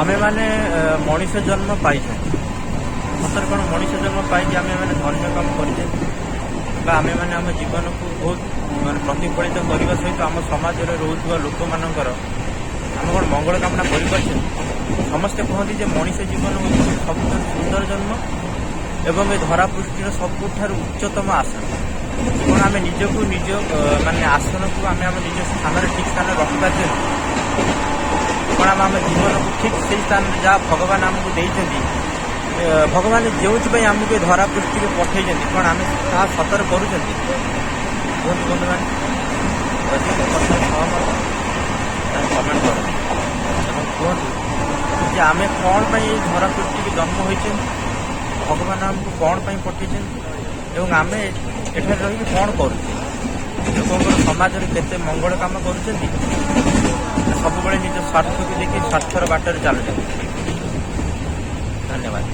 ଆମେମାନେ ମଣିଷ ଜନ୍ମ ପାଇଛନ୍ତି। ସତରେ କ'ଣ ମଣିଷ ଜନ୍ମ ପାଇକି ଆମେମାନେ ଧନ୍ୟ କାମ କରିଛନ୍ତି ବା ଆମେମାନେ ଆମ ଜୀବନକୁ ବହୁତ ମାନେ ପ୍ରତିଫଳିତ କରିବା ସହିତ ଆମ ସମାଜରେ ରହୁଥିବା ଲୋକମାନଙ୍କର ଆମେ କ'ଣ ମଙ୍ଗଳ କାମନା କରିପାରିଛନ୍ତି? ସମସ୍ତେ କୁହନ୍ତି ଯେ ମଣିଷ ଜୀବନ ହେଉଛି ସବୁଠାରୁ ସୁନ୍ଦର ଜନ୍ମ ଏବଂ ଏ ଧରାପୃଷ୍ଠିର ସବୁଠାରୁ ଉଚ୍ଚତମ ଆସନ। କ'ଣ ଆମେ ନିଜକୁ ନିଜ ମାନେ ଆସନକୁ ଆମେ ଆମ ନିଜ ସ୍ଥାନରେ, ଠିକ୍ ସ୍ଥାନରେ ରଖିପାରିଛନ୍ତି? କ'ଣ ଆମେ ଆମ ଜୀବନକୁ ଠିକ୍ ସେଇ ସ୍ଥାନରେ, ଯାହା ଭଗବାନ ଆମକୁ ଦେଇଛନ୍ତି, ଭଗବାନ ଯେଉଁଥିପାଇଁ ଆମକୁ ଏ ଧରାପୃଷ୍ଠିକୁ ପଠେଇଛନ୍ତି, କ'ଣ ଆମେ ତାହା ସତରେ କରୁଛନ୍ତି? କୁହନ୍ତୁ ବନ୍ଧୁମାନେ। ଯଦି ମୋ କଥାରେ ସହମତ, ତାହେଲେ କମେଣ୍ଟ କରନ୍ତୁ ଏବଂ କୁହନ୍ତୁ ଯେ ଆମେ କ'ଣ ପାଇଁ ଏଇ ଧରାପୃଷ୍ଠିକୁ ଜନ୍ମ ହୋଇଛନ୍ତି, ଭଗବାନ ଆମକୁ କ'ଣ ପାଇଁ ପଠେଇଛନ୍ତି ଏବଂ ଆମେ ଏଠାରେ ରହିକି କ'ଣ କରୁଛେ? ଲୋକଙ୍କର ସମାଜରେ କେତେ ମଙ୍ଗଳ କାମ କରୁଛନ୍ତି ନା ସବୁବେଳେ ନିଜ ସ୍ୱାର୍ଥକୁ ଦେଖି ସ୍ୱାର୍ଥର ବାଟରେ ଚାଲୁଛନ୍ତି? ଧନ୍ୟବାଦ।